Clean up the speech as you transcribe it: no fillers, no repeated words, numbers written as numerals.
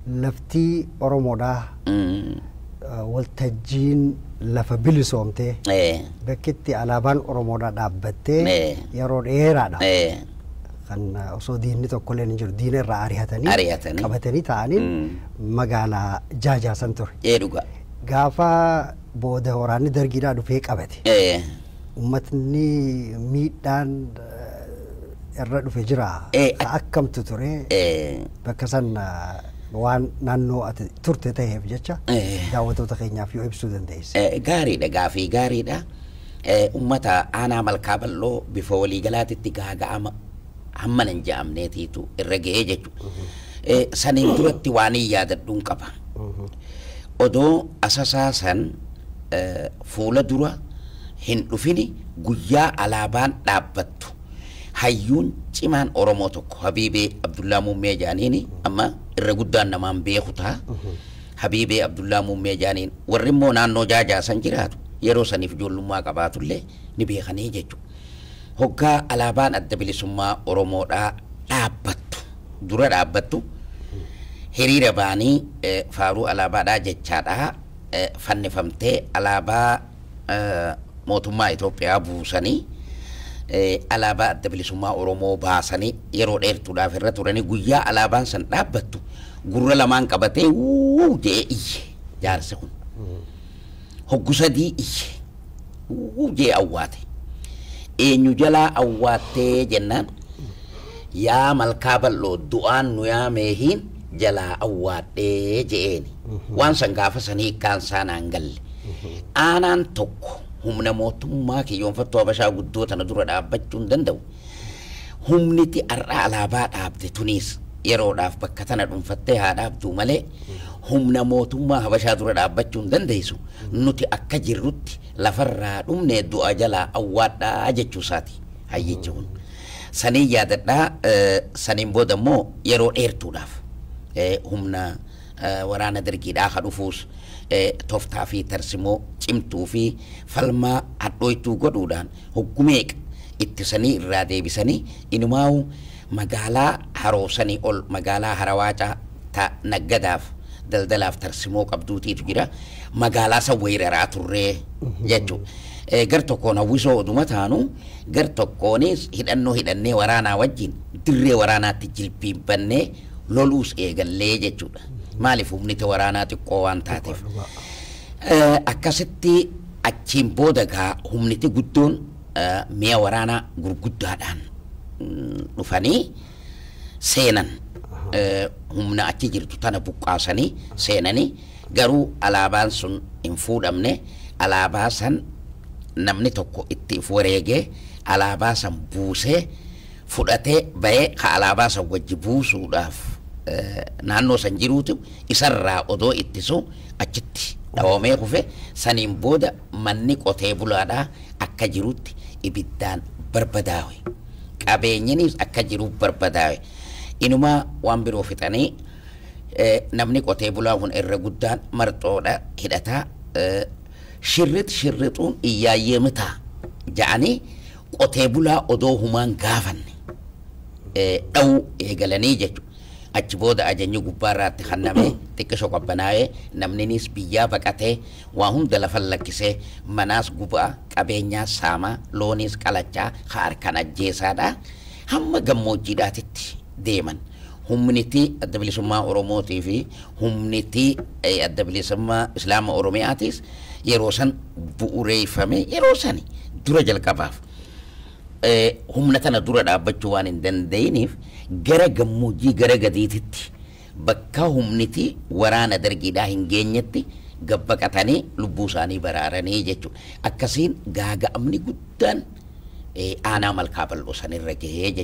Laftii Oromoodhaa waltajjiin lafa bilisoomtee bakkitti alaabaan Oromoodhaa dhaabbattee yeroo dheeraadha. Kan osoo diinni tokkollee hin jiru diina irraa ari'atanii qabatanii ta'anii magaalaa Jaajaa san ture. Dhuga. Gaafa booda waraanni dargiidhaa dhufee qabate. Uummatni miidhaan irra dhufe jira. Akkamtu ture. Bakka san waan naannoo ati turte ta'eef jecha daawwattoota keenyaaf yoo ibsuu dandeesse. Gaariidha, gaafii gaariidha. Uummata aanaa Malkaa Bal'oo bifa waliigalaatitti gaaga'ama hammana hin ja'amneetiitu irra ga'ee jechuudha. Saniin duratti waan hin yaadadhuun qaba. Odoo asasaa san fuula dura hin dhufini guyyaa alaabaan dhaabbattu hayyuun cimaan Oromoo tokko Habiibee Abdullaa Muummee jaaniini amma irra guddaan namaan beeku ta'a. Habiibee Abdullaa Muummee jaaniin warri immoo naannoo Jaajaa san jiraatu yeroo saniif ijoollummaa qabaatullee ni beekanii jechuudha. Hoggaa alaabaan adda bilisummaa Oromoodhaa dhaabbattu dura dhaabbattu hiriira baanii faaruu alaabaadhaa jechaadhaa fannifamtee alaabaa mootummaa Itoophiyaa buusanii alaabaa adda bilisummaa Oromoo baasanii yeroo dheertuudhaaf irra turanii guyyaa alaabaan san dhaabbattu gurra lamaan qabatee wuu jedhee iyye jaarsi kun. Hoggu sadii iyye wuu jedhee awwaate. Eenyu jalaa awwaattee jennaan yaa Malkaa Bal'oo du'aan nu yaameehiin jalaa awwaadhee je'eeni. Waan san gaafa sanii hiikkaan isaa naan galle. Aanaan tokko humna mootummaa kiyyoonfattuu Habashaa guddoo tana dura dhaabbachuu hin danda'u. Humniti har'a alaabaa dhaabde tuniis yeroodhaaf bakka tana dhuunfattee haa dhaabdu malee humna mootummaa Habashaa dura dhaabbachuu hin dandeessu. Nuti akka jirrutti lafarraa dhumne du'a jalaa awwaadhaa jechuu isaati hayyichi kun. Saniin yaadadhaa. Saniin booda immoo yeroo dheertuudhaaf humna waraana dargiidhaa ka dhufuus tooftaa fi tarsimoo cimtuu fi falmaa hadhooytuu godhuudhaan hoggumeeqa ittisanii irraa deebisanii inumaawu magaalaa haroosanii ol magaalaa Harawaacaa ta naggadaaf daldalaaf tarsimoo qabduutiitu jira. Magaalaa san weeraraa turree jechuudha. Gar tokkoon hawwisoo oduma taanu gar tokkoonis hidhannoo hidhannee waraanaa wajjin dirree waraanaatti jilbiibbannee loluus eegallee jechuudha. Maaliif humniti waraanaa xiqqoo waan taateef. Akkasitti achiin booda gaa humniti guddoon mi'a waraanaa gurguddaadhaan dhufanii seenan. Humna achi jirtu tana buqqaasanii seenanii garuu alaabaan sun hin fuudhamne. Alaabaa san namni tokko itti if wareegee alaabaa san buusee fudhatee bahee ka alaabaa san wajji buusuudhaaf naannoo san jiruutu isarraa odoo ittisu achitti dhawamee kufe. Saniin booda manni qotee bulaadhaa akka jirutti ibiddaan barbadaawe. Qabeenyinis akka jiru barbadaawe. Inumaa waan biroo fixanii namni qotee bulaa kun irra guddaan marxoodha hidhataa shirrit shirrixuun iyyaayyee mitaa ja'anii qotee bulaa odoo humaan gaafanne dha'uu eegalanii jechuudha. Achi booda ajajni gubbaarraatti kennamee xiqqisho qabbanaa'ee namninis biyyaa baqatee waa hunda lafa lakkisee manaas gubaa qabeenyaas saamaa looniis qalachaa harkaan ajjeesaadha hamma gammoojjiidhaatitti deeman. Humniti adda bilisummaa Oromootii fi humniti adda bilisummaa Islaama Oromiyaatis yeroo san bu'uureeffame yeroo sani dura jalqabaaf. Humna tana dura dhaabbachuu waan hin danda'iniif gara gammoojjii gara gadiititti bakka humniti waraana dargiidhaa hin geenyetti gabbaqatanii lubbuu isaanii baraaranii jechuudha. Akkasiin gaaga'amni guddaan aanaa Malkaa Bal'oo sanirra gahee jechuudha.